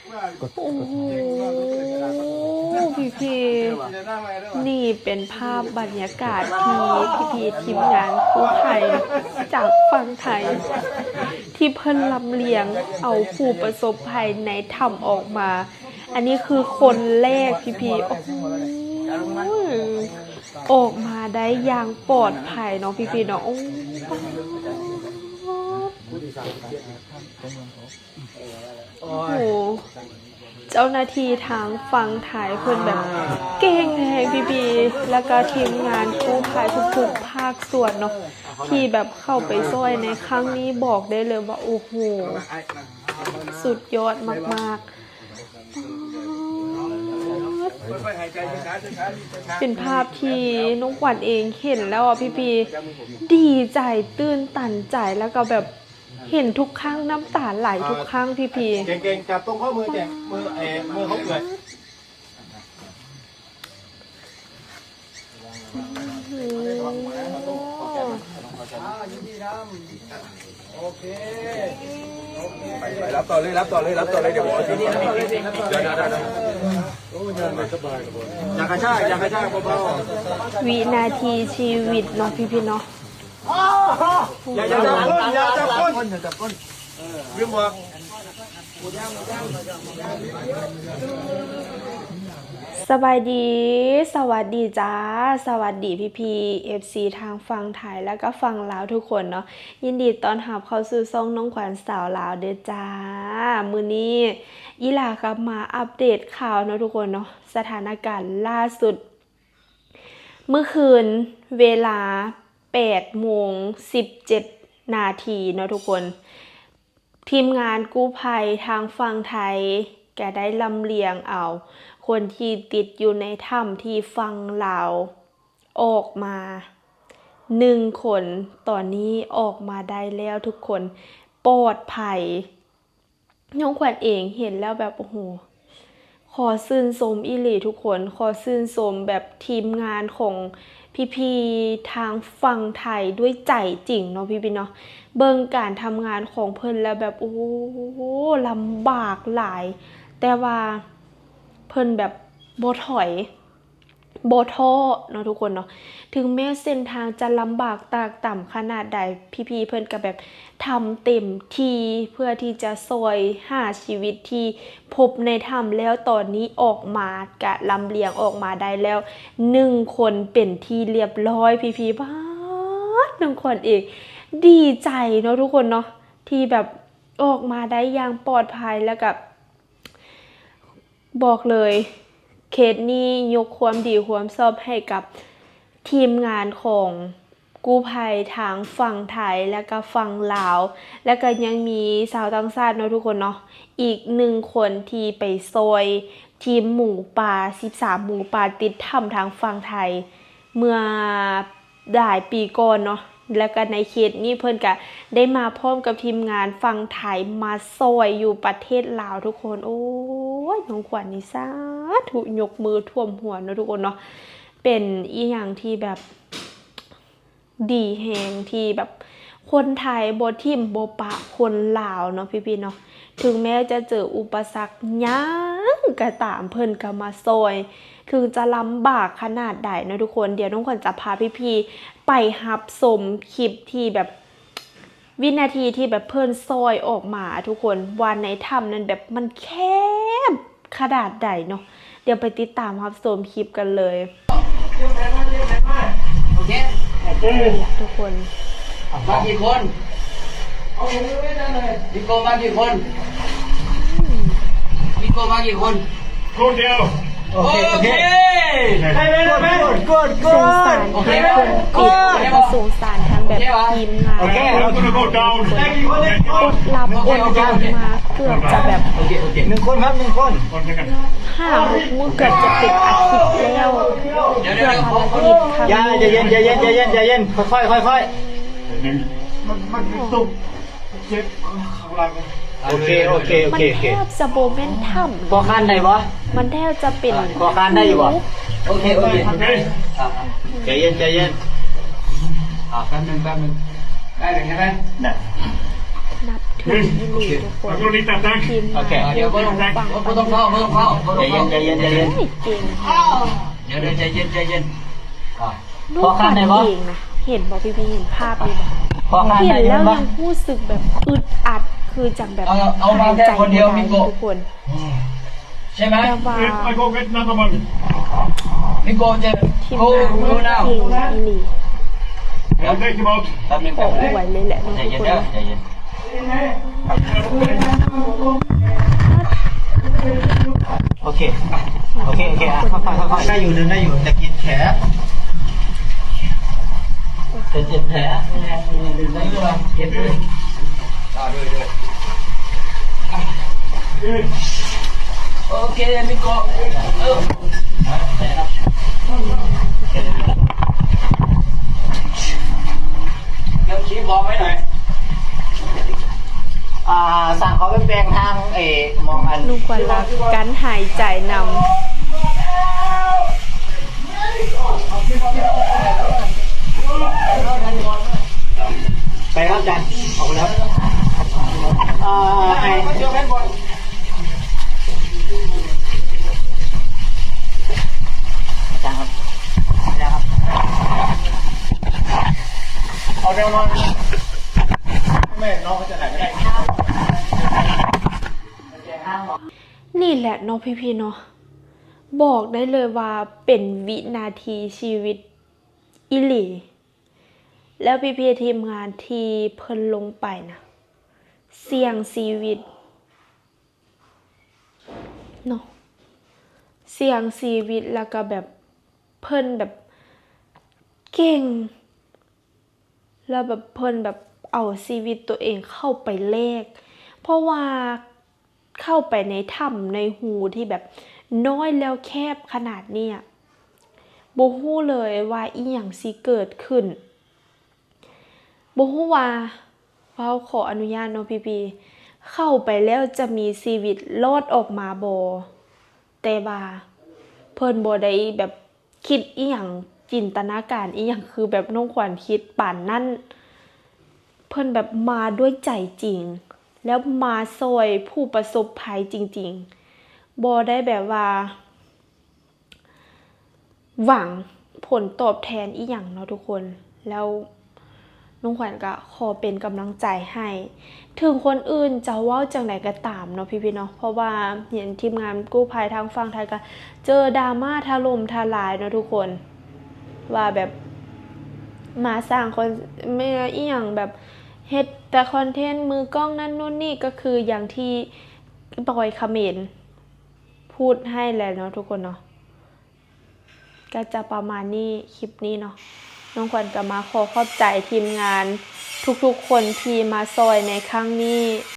ໂອ້ໂຫ ພີ່ໆ ນີ້ເປັນພາບບັນຍາກາດທີ່ພີ່ໆ ທີມງານກູ້ໄພຈາກຝັ່ງໄທ ທີ່ເພິ່ນລຳລຽງເອົາຜູ້ປະສົບໄພໃນຖ້ຳອອກມາ. ອັນນີ້ຄືຄົນແລກ ພີ່ໆ ໂອ້ໂຫ ອອກມາໄດ້ຢ່າງປອດໄພເນາະ ພີ່ໆ ເນາະ. ໂອ້ ໂອ້ໂຫ ເຈົ້າໜ້າທີ່ທາງຝັ່ງໄທເພິ່ນແບບເກັ່ງແຮງ ພີ່ໆ ແລ້ວກໍທີມງານກູ້ໄພທຸກໆ ພາກສ່ວນເນາະ ທີ່ແບບເຂົ້າໄປຊ່ອຍໃນຄັ້ງນີ້ ບອກໄດ້ເລີຍວ່າ ໂອ້ໂຫ ສຸດຍອດມາກໆ. ເປັນພາບທີ່ນ້ອງຂວັນເອງເຫັນແລ້ວອະ ພີ່ໆ ດີໃຈ ຕື່ນຕັນໃຈ ແລ້ວກໍແບບ ເຫັນທຸກຄັ້ງ ນ້ຳຕາໄຫຼທຸກຄັ້ງ ພີ່ໆ. ເກັ່ງໆ ຈັບຕົງຂໍ້ມືແຈະ ມື ເອີ ມືເຂົາເກີດ. ໄປ ໄປ ຮັບຕໍ່ເລີຍ ຮັບຕໍ່ເລີຍ ຮັບຕໍ່ເລີຍ ດຽວ ດຽວ ດຽວ ດຽວ ດຽວ ຢ່າກະຊາກ ຢ່າກະຊາກ ເບົາໆ. ວິນາທີຊີວິດເນາະ ພີ່ໆ ເນາະ. ຢ່າ ຢ່າຈັບກົ້ນ ຢ່າຈັບກົ້ນ ຢ່າຈັບກົ້ນ ດຶງອອກ. ສະບາຍດີ ສະຫວັດດີຈ້າ ສະຫວັດດີພີ່ໆ ເອັຟຊີ ທາງຝັ່ງໄທ ແລ້ວກໍຝັ່ງລາວທຸກຄົນເນາະ. ຍິນດີຕ້ອນຮັບເຂົ້າສູ່ຊ່ອງນ້ອງຂວັນສາວລາວເດີ້ຈ້າ. ມື້ນີ້ອີ່ຫຼ້າກັບມາອັບເດດຂ່າວເນາະທຸກຄົນເນາະ ສະຖານະການລ່າສຸດ ມື້ຄືນເວລາແປດໂມງສິບເຈັດນາທີເນາະທຸກຄົນ ທີມງານກູ້ໄພທາງຝັ່ງໄທກະໄດ້ລຳລຽງເອົາຄົນທີ່ຕິດຢູ່ໃນຖ້ຳທີ່ຝັ່ງລາວອອກມາໜຶ່ງຄົນ. ຕອນນີ້ອອກມາໄດ້ແລ້ວທຸກຄົນ ປອດໄພ. ນ້ອງຂວັນເອງເຫັນແລ້ວແບບ ໂອ້ໂຫ ຂໍຊື່ນຊົມອີ່ຫຼີທຸກຄົນ ຂໍຊື່ນຊົມແບບທີມງານຂອງພີ່ໆ ທາງຝັ່ງໄທດ້ວຍໃຈຈິງເນາະ ພີ່ໆ ເນາະ. ເບິ່ງການທຳງານຂອງເພິ່ນແລ້ວແບບ ໂອ້ໂຫ ລຳບາກຫຼາຍ ແຕ່ວ່າເພິ່ນແບບບໍ່ຖອຍ ບໍ່ທໍ້ເນາະທຸກຄົນເນາະ. ເຖິງແມ້ເສັ້ນທາງຈະລຳບາກຕາກຕ່ຳຂະໜາດໃດ ພີ່ໆ ເພິ່ນກໍແບບທຳເຕັມທີ່ເພື່ອທີ່ຈະຊ່ອຍຫາຊີວິດທີ່ພົບໃນຖ້ຳ ແລ້ວຕອນນີ້ອອກມາ ກະລຳລຽງອອກມາໄດ້ແລ້ວໜຶ່ງຄົນເປັນທີ່ລຽບຮ້ອຍ ພີ່ໆ. ປາດ ນ້ອງຂວັນເອງດີໃຈເນາະທຸກຄົນເນາະ ທີ່ແບບອອກມາໄດ້ຢ່າງປອດໄພ ແລ້ວກໍ ບອກເລີຍ ເຄສນີ້ຍົກຄວາມດີຄວາມຊອບໃຫ້ກັບທີມງານຂອງກູ້ໄພທາງຝັ່ງໄທ ແລ້ວກະຝັ່ງລາວ ແລ້ວກະຍັງມີຊາວຕ່າງຊາດເນາະທຸກຄົນເນາະ ອີກໜຶ່ງຄົນທີ່ໄປຊ່ອຍທີມໝູປ່າສິບສາມ ໝູປ່າຕິດຖ້ຳທາງຝັ່ງໄທ ເມື່ອ ຫຼາຍປີກ່ອນເນາະ ແລ້ວກະໃນເຄສນີ້ເພິ່ນກະໄດ້ມາພ້ອມກັບທີມງານຝັ່ງໄທ ມາຊ່ອຍຢູ່ປະເທດລາວທຸກຄົນ. ໂອ້ຍ ນ້ອງຂວັນນີ້ສາທຸ ຍົກມືຖ້ວມຫົວເນາະທຸກຄົນເນາະ. ເປັນອີ່ຫຍັງທີ່ແບບດີແຮງ ທີ່ແບບຄົນໄທບໍ່ຖິ້ມບໍ່ປະຄົນລາວເນາະ ພີ່ໆ ເນາະ. ເຖິງແມ້ຈະເຈີອຸປະສັກຫຍັງກໍຕາມ ເພິ່ນກໍມາຊ່ອຍ ເຖິງຈະລຳບາກຂະໜາດໃດເນາະທຸກຄົນ. ດຽວນ້ອງຂວັນຈະພາພີ່ໆໄປຮັບຊົມຄລິບທີ່ແບບ ວິນາທີທີ່ແບບເພິ່ນຊ່ອຍອອກມາທຸກຄົນ ວ່າໃນຖ້ຳນັ້ນແບບມັນແຄບຂະໜາດໃດເນາະ. ດຽວໄປຕິດຕາມຮັບຊົມຄລິບກັນເລີຍ. ໂອເຄ ທຸກຄົນ ມາກີ່ຄົນ? ມາກີ່ຄົນ? ມາກີ່ຄົນ? ຄົນດຽວ. ໂອເຄ ໂອເຄ ໄດ້ໄດ້ໄດ້. ສົງສານທັງຄົນຕິດ ແລ້ວກໍສົງສານທັງແບບທີມງານ ອົດຫຼັບອົດນອນມາເກືອບຈະແບບ ໂອເຄ ໂອເຄ ໜຶ່ງຄົນຄັບ ໜຶ່ງຄົນ. ຫາ ມື້ເກືອບຈະເປັນອາທິດແລ້ວ ເກືອບອາທິດ. ຢ່າ ໃຈເຢັນ ໃຈເຢັນ ໃຈເຢັນ ໃຈເຢັນ ຄ່ອຍໆ ຄ່ອຍໆ. ມັນ ມັນຕົກເຈັບຂ້າງຫຼັງ. ໂອເຄ ໂອເຄ ໂອເຄ ມັນແທບຈະບໍ່ແມ່ນຖ້ຳ ພໍຄານໄດ້ບໍ່? ມັນແທບຈະເປັນ ພໍຄານໄດ້ຢູ່ບໍ່? ໂອເຄ ໂອເຄ ໃຈເຢັນ ໃຈເຢັນ. ອ່າ ແປັບໜຶ່ງ ແປັບໜຶ່ງ ໄດ້ແລ້ວໃຊ່ໄໝ? ໄດ້. ນັບຖື ອີ່ຫຼີທຸກຄົນ ທີມງານ ໂອເຄ ດຽວບໍ່ຕ້ອງ ບໍ່ຕ້ອງເຝົ້າ ບໍ່ຕ້ອງເຝົ້າ ບໍ່ຕ້ອງເຝົ້າ ໃຈເຢັນ ໃຈເຢັນ ໃຈເຢັນ ໂອ້ຍ ເກັ່ງ ດຽວ ດຽວ ໃຈເຢັນ ໃຈເຢັນ ອ່າ ນ້ອງຂວັນເກັ່ງນະ ເຫັນບໍ່ພີ່ໆ ເຫັນພາບນີ້ບໍ່? ເຫັນແລ້ວຍັງຮູ້ສຶກແບບອຶດອັດ ຄືຈັ່ງແບບຫາຍໃຈບໍ່ໄດ້ທຸກຄົນ ໃຊ່ໄໝ? ແຕ່ວ່າທີມງານເກັ່ງອີ່ຫຼີ ຂໍອວຍເລີຍແຫຼະເນາະທຸກຄົນເນາະ ໂອເຄ ໂອເຄ ໂອເຄ ອ່ະ ຄ່ອຍໆ ຄ່ອຍໆ ໄດ້ຢູ່ ດຶງໄດ້ຢູ່ ແຕ່ກິນແຂນ ເຈັບແຜ ເຈັບເລີຍ ອ່າ ໂດຍ ໂດຍ ໂອເຄ ມິໂກະ ເອີ ດຽວຄີບອອກໄວ້ໜ້ອຍ ອ່າ ສັ່ງເຂົາໄປແປງທາງ ເອີ ໝ່ອງອັນ ໜຸ່ມກວ່າລັກ ກັ້ນຫາຍໃຈນຳ. ໄປແລ້ວອາຈານ ອອກໄປແລ້ວ ເອີ ໃຫ້ ອາຈານຄັບ ໄປແລ້ວຄັບ ເອົາແນວນອນ ແມ່ນ້ອງເຂົາຈະໄດ້ ນີ້ແຫຼະເນາະພີ່ໆເນາະ ບອກໄດ້ເລີຍວ່າເປັນວິນາທີຊີວິດອີ່ຫຼີ ແລ້ວພີ່ໆທີມງານທີ່ເພິ່ນລົງໄປນະ ສ່ຽງຊີວິດເນາະ ສ່ຽງຊີວິດ ແລ້ວກໍແບບເພິ່ນແບບເກັ່ງ ແລ້ວແບບເພິ່ນແບບເອົາຊີວິດຕົວເອງເຂົ້າໄປແລກ ເພາະວ່າເຂົ້າໄປໃນຖ້ຳໃນຮູທີ່ແບບນ້ອຍແລ້ວແຄບຂະໜາດນີ້ອະ ບໍ່ຮູ້ເລີຍວ່າອີ່ຫຍັງຊິເກີດຂຶ້ນ ບໍ່ຮູ້ວ່າ ເວົ້າຂໍອະນຸຍາດເນາະພີ່ໆ ເຂົ້າໄປແລ້ວຈະມີຊີວິດລອດອອກມາບໍ່? ແຕ່ວ່າເພິ່ນບໍ່ໄດ້ແບບຄິດອີ່ຫຍັງ ຈິນຕະນາການອີ່ຫຍັງ ຄືແບບນ້ອງຂວັນຄິດປານນັ້ນ ເພິ່ນແບບມາດ້ວຍໃຈຈິງ ແລ້ວມາຊ່ອຍຜູ້ປະສົບໄພຈິງໆ ບໍ່ໄດ້ແບບວ່າ ຫວັງຜົນຕອບແທນອີ່ຫຍັງເນາະທຸກຄົນ ແລ້ວນ້ອງຂວັນກະຂໍເປັນກຳລັງໃຈໃຫ້ ເຖິງຄົນອື່ນຈະເວົ້າຈັ່ງໃດກໍຕາມເນາະພີ່ໆເນາະ ເພາະວ່າເຫັນທີມງານກູ້ໄພທາງຝັ່ງໄທກະເຈີດຣາມາຖະຫຼົ່ມທະລາຍເນາະທຸກຄົນ ວ່າແບບມາສ້າງຄອນ ແມ່ນອີ່ຫຍັງແບບເຮັດແຕ່ຄອນເທັນ ມືກ້ອງນັ້ນນູ້ນນີ້ ກໍຄືຢ່າງທີ່ປອຍຂະເໝນ ພູດໃຫ້ແລ້ວເນາະທຸກຄົນເນາະ ກໍຈະປະມານນີ້ ຄລິບນີ້ເນາະ ນ້ອງຂວັນກໍມາຂໍຂອບໃຈທີມງານທຸກໆຄົນທີ່ມາຊ່ອຍໃນຄັ້ງນີ້